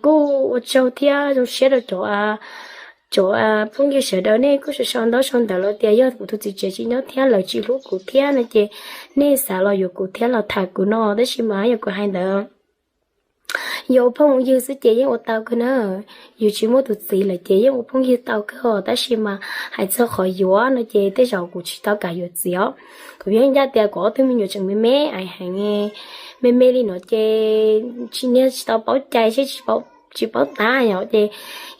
kuj ua tsaug thiab zoo siab rau cov, cov phooj ywg sawv daws, nej kuj sau sau ntaub sau ntawv los tias yog kuv tus txiv tsev tsis nyob thiab lawv tsis hlub kuv thiab no ces nej xav los yuav kuv thiab los tham kuv no, tab sis mas yog kuv hais ntawd yog ua phooj ywg xwb ces yeej ua tau kawg na. Yus tsis muaj tus txiv lawm ces yeej ua phooj ywg tau kawg os, tab sis mas hais txog qhov yuav no ces tej zaum kuv tsis tau kam yuav txiv os. Kuv yog ncaj tias kuv ob tug me nyuam tseem me me heev, me me li no ces tsis, niag tsis tau paub cai seb tsis paub tab yom, ces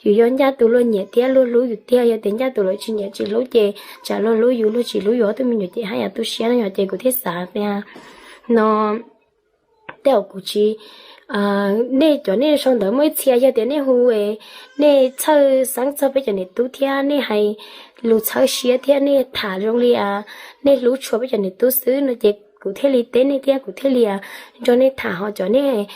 yus yog ncaj tus luag nyiam thiab luag hlub yus tiag, yog tias ncaj tus lawv tsis nyiam tsis hlub ces tsam luag hlub yus luag tsis hlub yus ob tug me nyuam ces haj yam tu siab no yom, ces kuv thiaj xav tias no tej zaum kuv tsis, nej cov nej sau ntawv muaj ib txhia yog tias nej hu, nej txhawj xeeb txog peb cov niam tub thiab nej hais lus txhawb siab thiab nej tham zoo li nej hlub tshua peb cov niam tub xwb no ces kuv thiaj li teb nej thiab kuv thiaj li nrog nej tham. Ho cov nej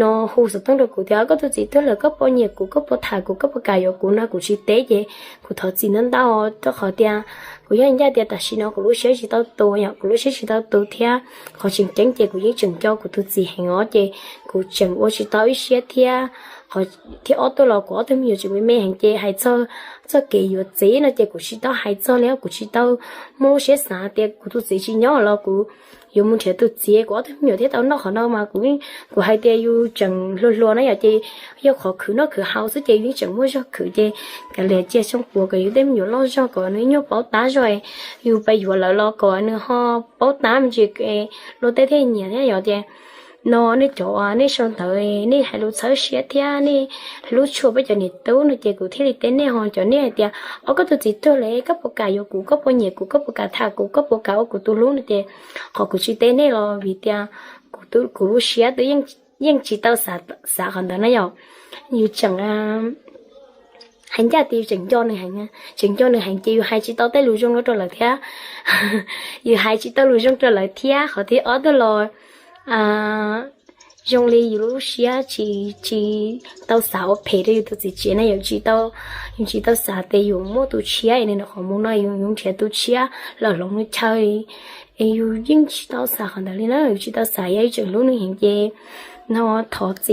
no hu xov tooj rau kuv tias koj tus txiv tuag lawm koj puas nyiam kuv, koj puas tham kuv, koj puas kam yuav kuv no kuv tsis teb ces kuv thov txim ntau ntau, rau qhov tias kuv yog ncaj tias tam sim no kuv lub siab tsis tau tu yom, kuv lub siab tsis tau tu thiab qhov tseem ceeb ces kuv yeej tseem nco kuv tus txiv heev os, ces kuv tseem ua tsis tau ib siab thiab. Thiab ob tuaj los kuv ob tug me nyuam tseem me me heev ces hais txog txoj kev yuav txiv no ces kuv tsis tau hais txog li, kuv tsis tau muaj lub siab xav tias kuv tus txiv tsis nyob los kuv yuav mus nrhiav tus txiv, kuv ob tug me nyuam thiaj tau noj qhov no mas kuv, kuv hais tias yus tseem hluas hluas na yom, ces yog qhov khwv noj khwv haus xwb ces yus yeej tseem muaj zog khwv ces kav liam cia xyoo puav kom yus tej me nyuam loj zog kom nws nyuag paub tab zog, yus pais yuav lawv los kom nws ho paub tab me ntsis, luag tej thiaj nyiam thiab yom. Ces no nej cov nej sau ntawv nej hais lus txhawb siab thiab nej hlub tshua peb cov niam tub no ces kuv thiaj li teb nej. Ho cov nej hais tias o koj tus txiv tuag lawm koj puas kam yuav kuv, koj puas nyiam kuv, koj puas kam tham kuv, koj puas kam ua kuv tus hlub no ces qhov kuv tsis teb nej los vim tias kuv lub siab twb yeej tsis tau xav qhov ntawd na yom. Yus tseem hais ncaj tias yus tseem nco nws heev, tseem nco nws heev ces yus hais tsis tau tej lus zoo rau lawv thiab. Yus hais tsis tau lus zoo rau lawv thiab. Qhov thib ob tuaj los zoo li yus lub siab tsis, tsis tau xav ua phem rau yus tus txiv tsev na, yus tsis tau, yus tsis tau xav tias yus muaj tus tshiab es nws nrog qhov mus no yus yuav nrhiav tus tshiab los hloov nws chaw, es yus yeej tsis tau xav qhov ntawd li na, yus tsis tau xav, yog yus tseem hlub nws heev ces no thov txim.